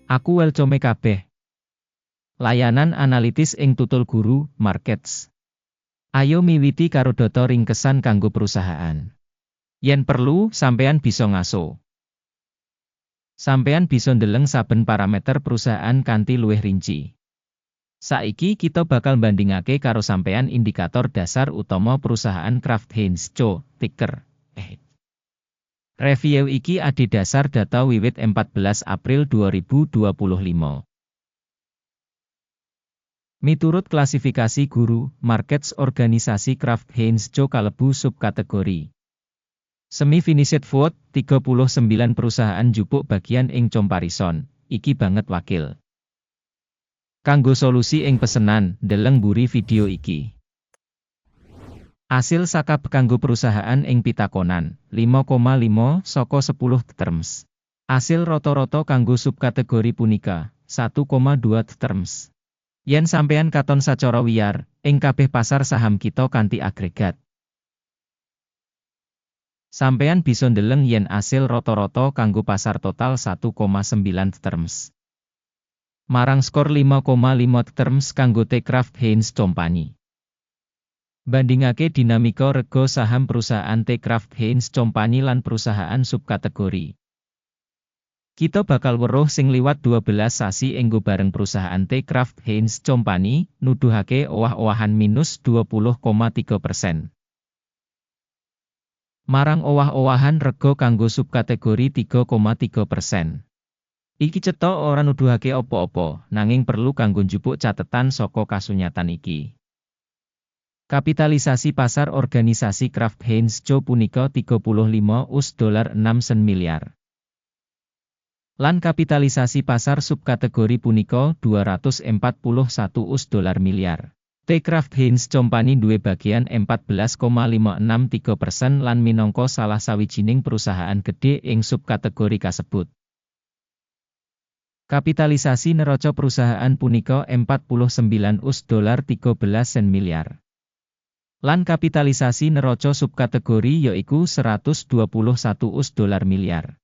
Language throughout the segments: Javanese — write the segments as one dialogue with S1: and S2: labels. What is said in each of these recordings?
S1: Aku welcome kabeh. Layanan analitis ing Tutul Guru Markets. Ayo miwiti karo data ringkesan kanggo perusahaan. Yen perlu, sampean bisa ngaso. Sampean bisa ndeleng saben parameter perusahaan kanthi luwih rinci. Saiki kita bakal mbandingake karo sampean indikator dasar utama perusahaan Kraft Heinz Co. Ticker. Review iki adhedhasar data wiwit 14 April 2025. Miturut klasifikasi Guru Markets, organisasi Kraft Heinz Co. kalebu subkategori Semi Finished Food, 39 perusahaan njupuk bagian ing comparison, iki banget wakil. Kanggo solusi ing pesenan, deleng mburi video iki. Asil sakab kanggo perusahaan ing pitakonan, 5,5 saka 10 terms. Asil rata-rata kanggo subkategori punika, 1,2 terms. Yen sampean katon sacara wiyar, ing kabeh pasar saham kita kanthi agregat. Sampean bisa ndeleng yen asil rata-rata kanggo pasar total 1,9 terms. Marang skor 5,5 terms kanggo The Kraft Heinz Company. Bandingake dinamika rega saham perusahaan The Kraft Heinz Company lan perusahaan subkategori. Kita bakal weruh sing liwat 12 sasi enggo bareng perusahaan The Kraft Heinz Company nuduhake owah-owahan minus 20,3%. Marang owah-owahan rega kanggo subkategori 3,3%. Iki cetha ora nuduhake apa-apa, nanging perlu kanggo njupuk catetan saka kasunyatan iki. Kapitalisasi pasar organisasi Kraft Heinz Co punika 35 US dolar 6 sen miliar. Lan kapitalisasi pasar subkategori punika 241 US dolar miliar. The Kraft Heinz Company duwe bagian 14,563% lan minangka salah sawijining perusahaan gedhe ing subkategori kasebut. Kapitalisasi neraca perusahaan punika 49 US dolar 13 sen miliar. Lan kapitalisasi neraca subkategori yaiku 121 US dolar miliar.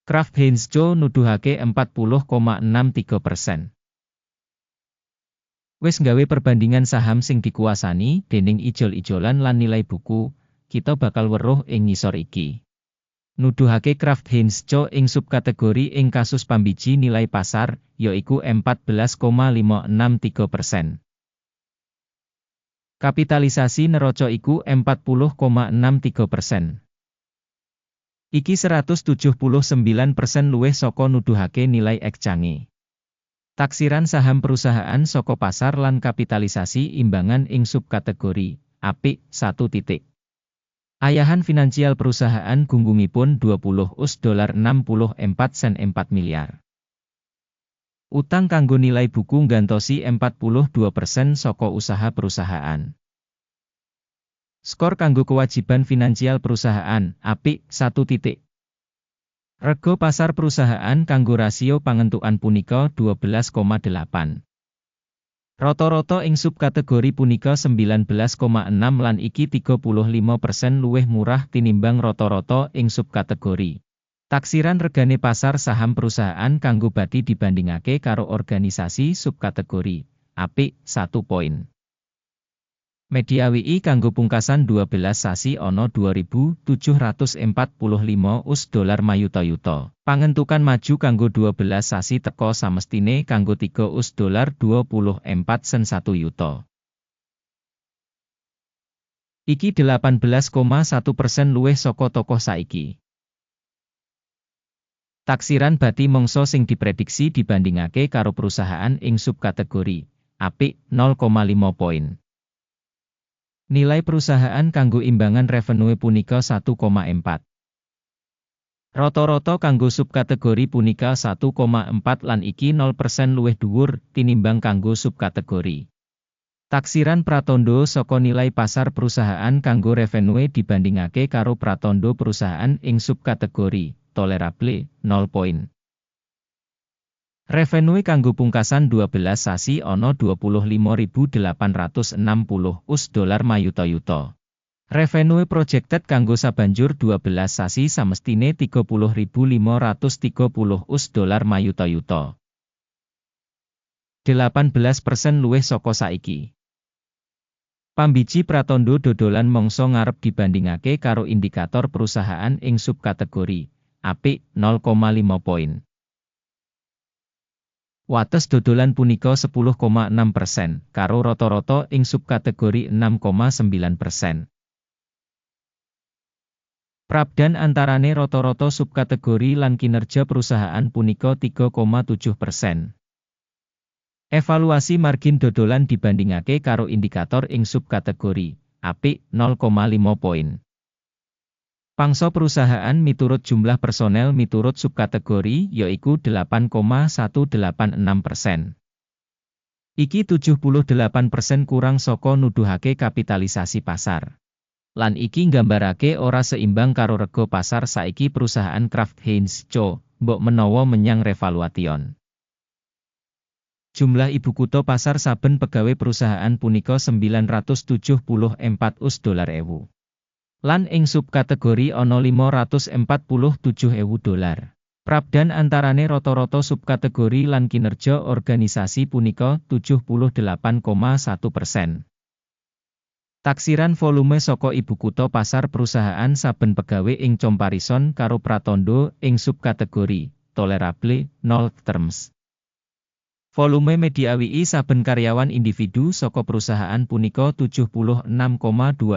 S1: Kraft Heinz Co nuduhake 40,63%. Wis nggawe perbandingan saham sing dikuasani dening ijol-ijolan lan nilai buku, kita bakal weruh ing ngisor iki. Nuduhake Kraft Heinz Co ing subkategori ing kasus pambiji nilai pasar, yaiku 14,563%. Kapitalisasi neraca iku 40,63%. Iki 179% luwih saka nuduhake nilai exchange. Taksiran saham perusahaan saka pasar lan kapitalisasi imbangan ing subkategori apik 1 titik. Ayahan finansial perusahaan gunggungipun 20 US dolar 64 sen 4 miliar. Utang kanggo nilai buku nggantosi 42% saka usaha perusahaan. Skor kanggo kewajiban finansial perusahaan, apik, 1 titik. Rego pasar perusahaan kanggo rasio pangentukan punika 12,8. Rata-rata ing subkategori punika 19,6 lan iki 35% luwih murah tinimbang rata-rata ing subkategori. Taksiran regane pasar saham perusahaan kanggo bati dibandingake karo organisasi subkategori, apik, 1 poin. Mediawi kanggo pungkasan 12 sasi ana 2.745 US dolar mayuta-yuta. Pangentukan maju kanggo 12 sasi teka samestine kanggo 3 US dolar 24 sen 1 yuta. Iki 18,1% luwih saka tokoh saiki. Taksiran bati mangsa sing diprediksi dibandingake karo perusahaan ing subkategori apik 0,5 poin. Nilai perusahaan kanggo imbangan revenue punika 1,4. Rata-rata kanggo subkategori punika 1,4 lan iki 0% luwih dhuwur tinimbang kanggo subkategori. Taksiran pratandha saka nilai pasar perusahaan kanggo revenue dibandingake karo pratandha perusahaan ing subkategori tolerable 0 poin. Revenue kanggo pungkasan 12 sasi ana 25.860 US dolar mayuta-yuta. Revenue projected kanggo sabanjur 12 sasi samestine 30.530 US dolar mayuta-yuta. 18% luwih saka saiki. Pambiji pratandha dodolan mangsa ngarep dibandingake karo indikator perusahaan ing subkategori apik 0,5 poin. Wates dodolan punika 10,6%, karo rata-rata ing subkategori 6,9%. Prabédan antarane rata-rata subkategori lan kinerja perusahaan punika 3,7%. Evaluasi margin dodolan dibandingake karo indikator ing subkategori apik 0,5 poin. Pangsa perusahaan miturut jumlah personel miturut subkategori yaiku 8,186%. Iki 78% kurang saka nuduhake kapitalisasi pasar. Lan iki nggambarake ora seimbang karo rega pasar saiki perusahaan Kraft Heinz Co, mbok menawa menyang revaluation. Jumlah ibu kutha pasar saben pegawe perusahaan punika 974 US dolar ewu. Lan ing subkategori ana 547 ewu dolar. Prabédan antarane rata-rata subkategori lan kinerja organisasi punika 78,1%. Taksiran volume saka ibu kutha pasar perusahaan saben pegawe ing comparison karo pratandha ing subkategori tolerable 0 terms. Volume mediawi saben karyawan individu saka perusahaan punika 76,2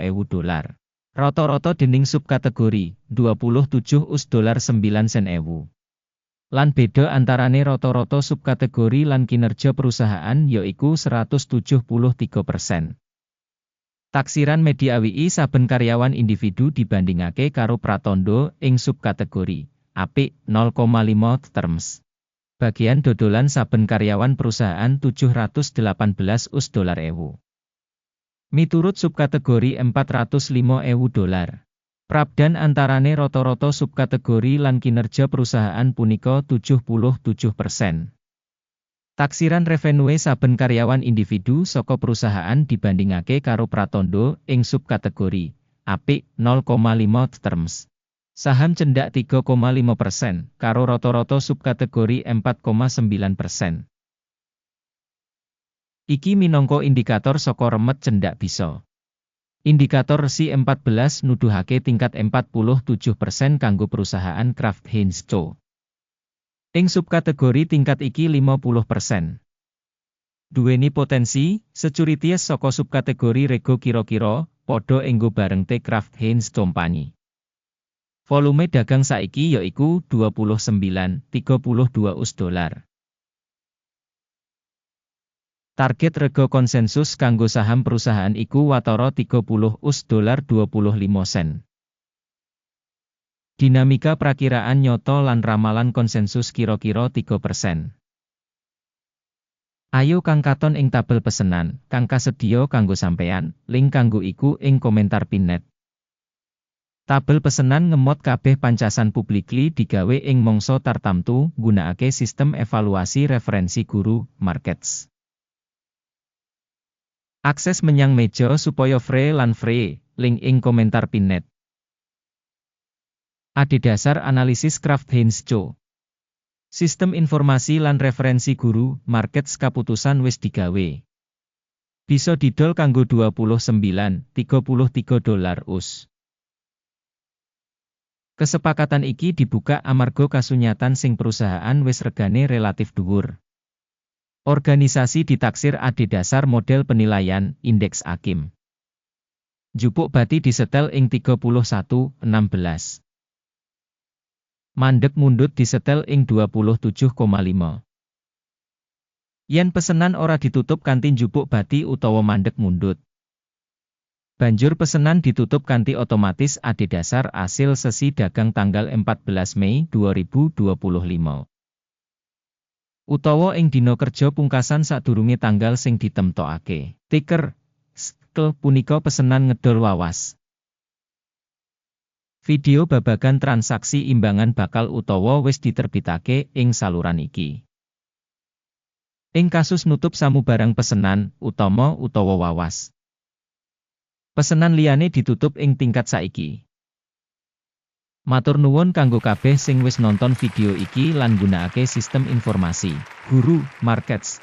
S1: ewu dolar. Rata-rata dening subkategori 27 US dolar 9 sen ewu. Lan beda antarane rata-rata subkategori lan kinerja perusahaan yaiku 173%. Taksiran mediawi saben karyawan individu dibandingake karo pratandha ing subkategori apik 0,5 terms. Bagian dodolan saben karyawan perusahaan 718 US dolar ewu. Miturut subkategori 405 ewu dolar. Prabédan antarane rata-rata subkategori lan kinerja perusahaan punika 77%. Taksiran revenue saben karyawan individu saka perusahaan dibandingake karo pratandha ing subkategori apik 0,5 terms. Saham cendak 3,5%, karo rata-rata subkategori 4,9%. Iki minangka indikator saka remet cendak bisa. Indikator RSI 14 nuduhake tingkat 47% kanggo perusahaan Kraft Heinz Co. Ing subkategori tingkat iki 50%. Duweni potensi, securities saka subkategori rego kira-kira padha enggo bareng The Kraft Heinz Company. Volume dagang saiki yaiku 29,32 US dolar. Target rega konsensus kanggo saham perusahaan iku watara 30 US dolar 25 sen. Dinamika prakiraan nyoto lan ramalan konsensus kira-kira 3%. Ayo kang katon ing tabel pesenan, kang kasedhiya kanggo sampeyan, link kanggo iku ing komentar pinned. Tabel pesenan ngemot kabeh pancasan publicly digawe ing mangsa tartamtu nggunakake sistem evaluasi referensi Guru Markets. Akses menyang meja supaya free lan free, link ing komentar pinned. Adhedhasar analisis Kraft Heinz Co. Sistem informasi lan referensi Guru Markets kaputusan wis digawe. Bisa didol kanggo 29,33 dolar US. Kesepakatan iki dibuka amarga kasunyatan sing perusahaan wis regane relatif dhuwur. Organisasi ditaksir adhedhasar model penilaian indeks Akim. Jupuk bati disetel ing 31,16. Mandek mundut disetel ing 27,5. Yen pesenan ora ditutup kanthi njupuk bati utawa mandek mundut. Banjur pesenan ditutup kanthi otomatis adhedhasar asil sesi dagang tanggal 14 Mei 2025. Utawa ing dina kerja pungkasan sadurunge tanggal sing ditemtokake. Ticker SKL punika pesenan ngedol wawas. Video babagan transaksi imbangan bakal utawa wis diterbitake ing saluran iki. Ing kasus nutup samubarang pesenan, utama utawa wawas. Pesenan liyane ditutup ing tingkat saiki. Matur nuwun kanggo kabeh sing wis nonton video iki lan nggunakake sistem informasi Guru Markets.